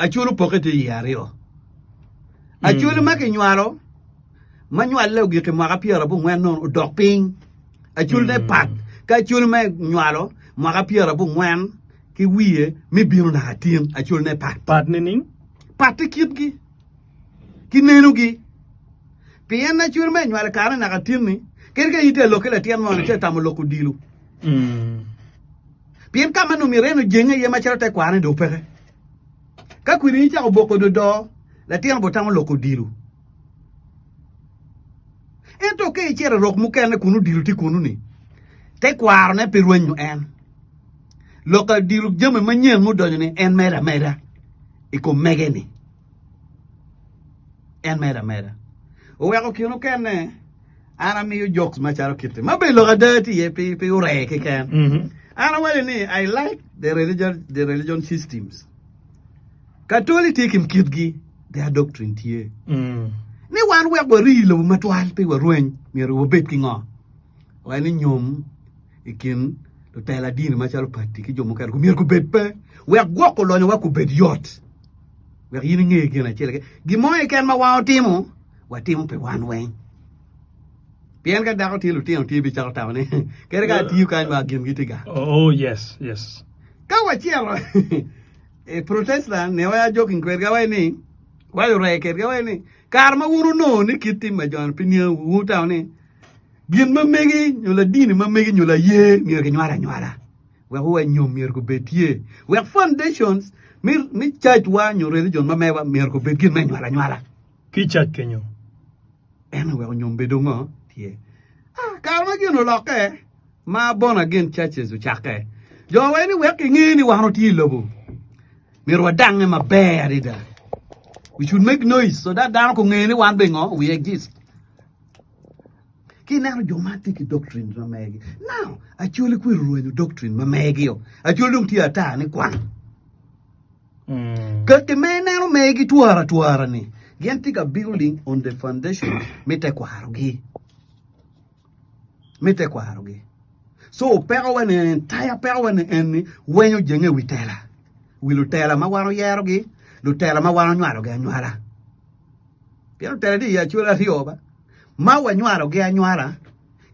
Acholi opokke tye iye aryo. Acholi ma kinywalo ma nywalle ogik i mwaka pyerabongwen nono odok piny. Acholine pat ki acholi ma inywalo mwaka pyerabongwen ki wiye me bino naka tin acholine pat. Pat nining? Pat i kitgi ki nenogi. Pien acholi ma inywalo i kare naka tin-ni, kadi ka in itye ka lok ki latin mo ni tye ka tamo lok odilo. Pien ka ma nongo myero en ojenge iye macalo tekwaro-ni dong peke. Ka kwidi ni cako boko dodo, latin obitamo lok odilo. Ento ka icito i rok mukene kun odilo tye kunu-ni, tekwarone pe rwenyo en. Lok odilo jami manyen mudonyo-ni en medo ameda i kom mege-ni. En medo ameda. Oweko kine okene an amiyo jokes macalo kiti ma bene lok ada tye iye pe pe oree keken. An awaco ni I like the religion, the religion systems. Katoli tye ki kitgi, their doctrine tye. Ni wan wek wari i lobo matwal pe warweny, myero wabed ki ngo? Waco ni nyom i kin lutela dini macalo pati ki jo mukene myero gubed pe wek gwoko lonyowa kubed yot. Wek in inge gin acel keken. Gin mo keken ma wan watimo, watimo pi wan weng. Pien ka dako tye lutino tye bicako tamo ni kadi ka atiyo kany ma gin gitye gang. Oh yes, yes. Ka wacito i Protestant ne wa joking kwedgi awaco ni waco ree kwedgi awaco ni kare ma wun wunongo ni kit tim ma joni pe niango wu wutamo ni gin ma megi nyo ladini ma megi nyo laye myero kinywal anywala wek wa nyom myero gubed tye wek foundations me me church wa nyo religion ma mewa myero gubed gin me anywala anywala. Ki church kenyo. En oweko nyom bedo ngo tye. Ah, kare ma gin olokke ma born again churches ocakke, jo waco ni wek kinge ni wan watye i lobo, myero wadange maber adada. We should make noise so that dano kunge ni wan bene ngo we exist. Ki ineno jo man tye ki doctrines ma megi. Now, Acholi kweri orwenyo doctrine ma megi-o. Acholi dong tye ata ni kwang. Kaki ma ineno megi twara atwara ni gin tye ka building on the foundation me tekwarogi. Me tekwarogi. So peko wa ni entire peko wa ni en ni weny ojenge i wi tela. Wi lutela ma wan oyerogi, lutela ma wan onywalogi anywala. Pien lutela tye i acwali aryo ba, ma wanywalogi anywala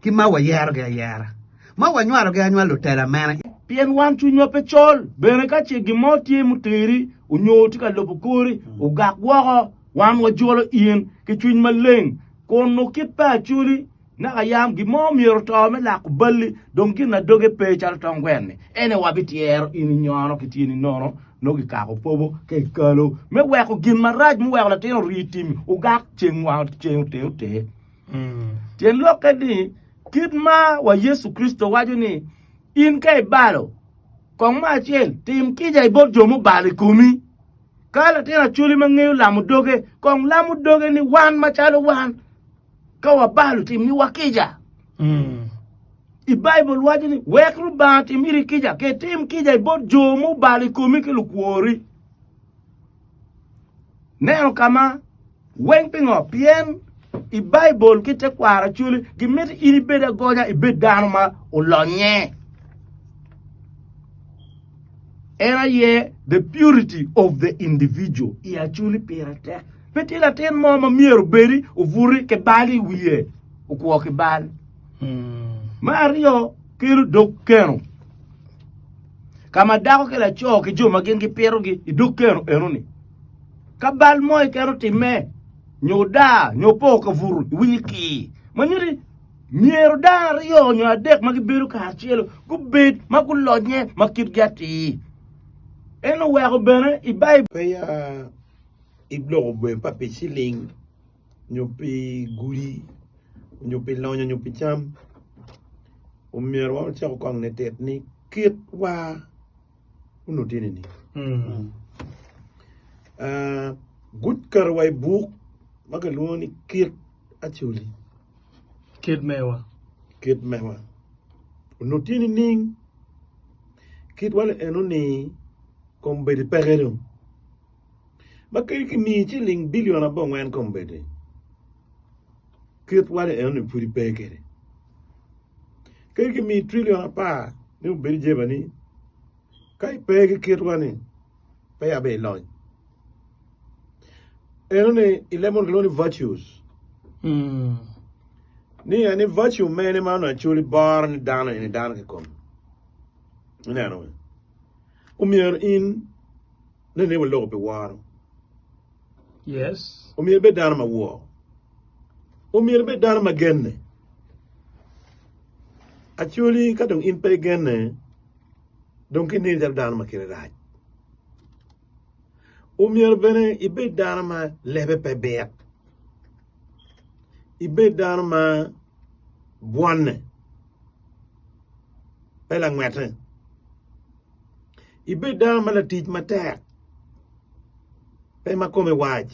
ki ma wayerogi ayera. Ma wanywalogi anywala lutela mene? Pien wan cwinywa pe col, bene ka ce gin mo tye muteri onyo tye ka lubo kori, ogak woko, wan wajolo in ki cwiny maleng, kun nongo kit pe acoli, naka yam gin mo myero oto me lako balli, dong gin na doge pe calo tong gwen-ni, ene wabityero in inyono ki tyeni nono, nongo gikako pobo ka ikalo, me weko gin marac muweko latin ori timi ogak ceng wang ceng ote ote. Tyen lokke ni, kit ma wa Yecu Kricito waco ni, In ka ibalo, kong me acel tim kica i bot jo mubalo i komi. Ka latin acoli ma ngeyo lamo doge, kong lamo doge ni wan macalo wan, ka wabalo timniwa kica. I Baibul waco ni, wek Rubanga otim iri kica, ke tim kica i bot jo mubalo i komi ki lukwori. Neno ka ma weng pingo? Pien i Baibul ki tekwaro acoli gimito in ibed agonya, ibed dano ma olonye. En aye the purity of the individual i acoli pire tek. Pe tye latin mo ma myero obedi obuti ki bal i wiye, okwo ki bal. Me aryo, kelo dog keno. Ka ma dako ki laco ki jo ma gin gipitogi i dog keno enoni. Ka bal mo keken otimme, nyo daa, nyo po ka buto, iwinyo ki. Ma nyuto myero dano aryo nyo adek ma gibedo kacel gubed ma gulonye ma kitgi atir. En oweko bene i Baibul. Pe ya iloko bene pa pi ciling nyo pi gudi nyo pi lonyo nyo pi cam omyero wan wacako kong nitit ni kitwa onongo tye nining guketo wa i buk ma kilwongo ni kit Acholi Kit mewa. Kit mewa onongo tye nining kitwa ni enoni kombeddi peke dong ma kadi kimiyi ciling bilion abongwen kombeddi kitwa ni enoni pud ipe kwede kadi kimiyi trilion apar ni obed i jebani ka ipe ki kitwa ni peya bene ilony. Eno-ni i leb munu kilwongo ni virtues. Ni ni virtue mene ma onongo Acholi boro ni dano eni dano kikome. Ineno? Omyero in nene waloko pi woro. Yes. Omyero ibed dano ma wor. Omyero ibed dano ma genne. Acholi ka dong in pe igenne, dong kineni calo dano ma kite rac. Omyero bene ibed dano ma lebe pe bit, ibed dano ma bwonne pe langwette, ibed dano ma latic matek pe ma kome wac.